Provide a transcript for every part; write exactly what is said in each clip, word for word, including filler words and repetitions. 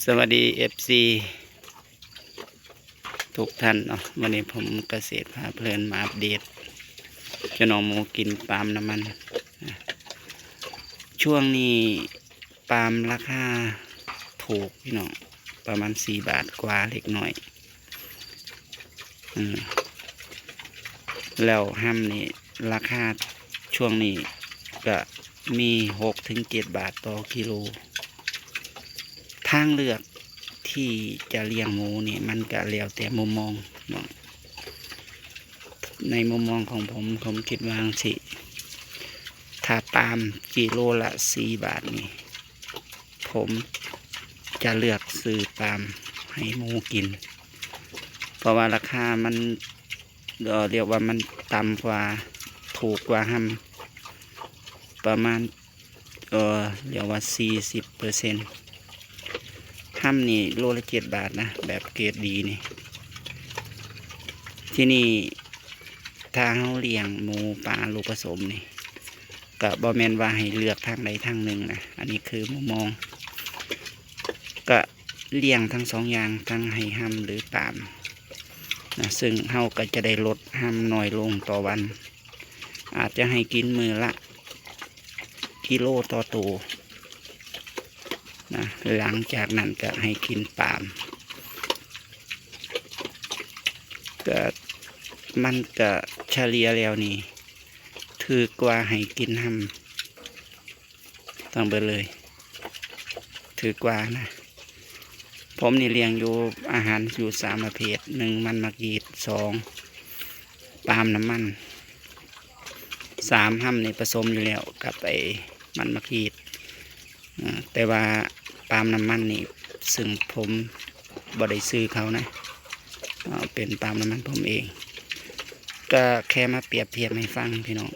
สวัสดี เอฟซี ทุกท่านเนาะ วันนี้ผมเกษตรพาเพลินมาอัปเดต เจ้าน้องหมูกินปาล์มน้ำมันนะ ช่วงนี้ปาล์มราคาถูกพี่น้อง ประมาณสี่บาทกว่าเล็กน้อย อืม แล้วฮัมนี่ราคาช่วงนี้ก็มีหกถึงเจ็ดบาทต่อกิโล ทางเลือกที่จะเลี้ยงหมูนี่มันก็แล้วแต่มุมมองเนาะ ในมุมมองของผม ผมคิดว่าจั่งซี้ ถ้าปาล์มกิโลละสี่บาทนี่ ผมจะเลือกซื้อปาล์มให้หมูกิน เพราะว่าราคามัน เอ่อ เรียกว่ามันต่ำกว่า ถูกกว่าฮัม ประมาณ เอ่อ เรียกว่าสี่สิบเปอร์เซ็นต์ ฮัมนี่โลละเจ็ดบาทนะ แบบเกรดดีนี่ ที่นี่ถ้าเฮาเลี้ยงหมูปลาลูกผสมนี่ ก็บ่แม่นว่าให้เลือกทางใดทางหนึ่งนะ อันนี้คือมุมมอง ก็เลี้ยงทั้งสองอย่าง ทั้งให้ฮัมหรือปาล์มนะ ซึ่งเฮาก็จะได้ลดฮัมน้อยลงต่อวัน อาจจะให้กินมื้อละกิโลต่อโตนะ หลังจากนั้นก็ให้กินปาล์ม ก็มันก็เฉลี่ยแล้วนี่ ถือกว่าให้กินฮัม ทั้งเบิดเลย ถือกว่านะ ผมนี่เลี้ยงอยู่ อาหารอยู่สามประเภท หนึ่ง มันหมากยีด สอง ปาล์มน้ำมัน สาม ฮัมนี่ผสมอยู่แล้วกับไอ้มันหมากยีด อ่า แต่ว่าปาล์มน้ำมันนี่ ซึ่งผมบ่ได้ซื้อเขานะ อ่า เป็นปาล์มน้ำมันผมเอง ก็แค่มาเปรียบเทียบให้ฟังพี่น้อง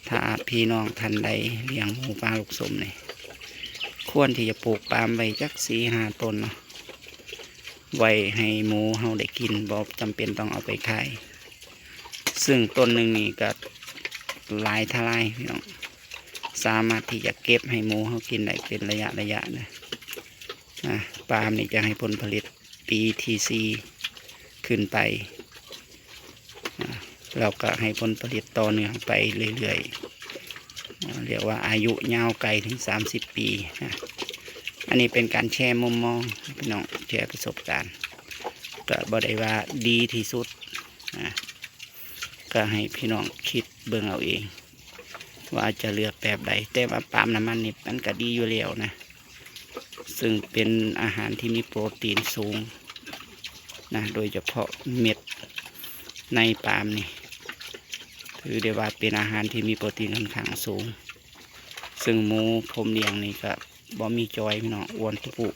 ถ้าพี่น้องท่านใดเลี้ยงหมูปลาลูกผสมนี่ ควรที่จะปลูกปาล์มไว้จักสี่ห้าต้นเนาะ ไว้ให้หมูเฮาได้กิน บ่จำเป็นต้องเอาไปขาย ซึ่งต้นหนึ่งนี่ก็หลายทลายพี่น้อง สามารถที่จะเก็บให้หมูเฮากินได้เป็นระยะระยะนะ อ่ะ ปาล์มนี่จะให้ผลผลิตปีที่สี่ขึ้นไป อ่ะ เราก็ให้ผลผลิตต่อเนื่องไปเรื่อยๆ อ่ะ เรียกว่าอายุยาวไกลถึงสามสิบปีนะ อันนี้เป็นการแชร์มุมมองพี่น้อง แชร์ประสบการณ์ ก็บ่ได้ว่าดีที่สุดนะ ก็ให้พี่น้องคิดเบิ่งเอาเอง ว่าจะเลือกแบบใด แต่ว่าปาล์มน้ำมันนี่มันก็ดีอยู่แล้วนะ ซึ่งเป็นอาหารที่มีโปรตีนสูงนะ โดยเฉพาะเม็ดในปาล์มนี่ ถือได้ว่าเป็นอาหารที่มีโปรตีนค่อนข้างสูง ซึ่งหมูผมเลี้ยงนี่ก็บ่มีจอยพี่น้อง อ้วนตุ๊ปุ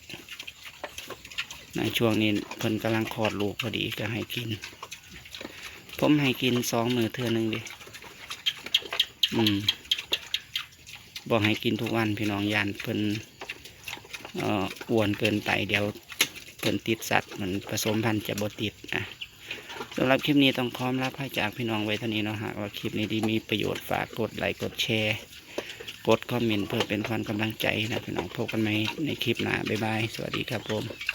ในช่วงนี้เพิ่นกำลังคลอดลูกพอดีก็ให้กิน ผมให้กินสองมื้อเทื่อหนึ่งเด้ อืม บ่ให้กินทุกวันพี่น้อง ย้านเพิ่น เอ่อ อ้วนเกินไป เดี๋ยวเพิ่นติดสัตว์ มันผสมพันธุ์จะบ่ติดนะ สำหรับคลิปนี้ต้องขอลาพาจากพี่น้องไว้เท่านี้เนาะ หากว่าคลิปนี้ดีมีประโยชน์ ฝากกดไลค์ กดแชร์ กดคอมเมนต์ เพื่อเป็นขวัญกำลังใจนะพี่น้อง พบกันใหม่ในคลิปหน้า บ๊ายบาย สวัสดีครับผม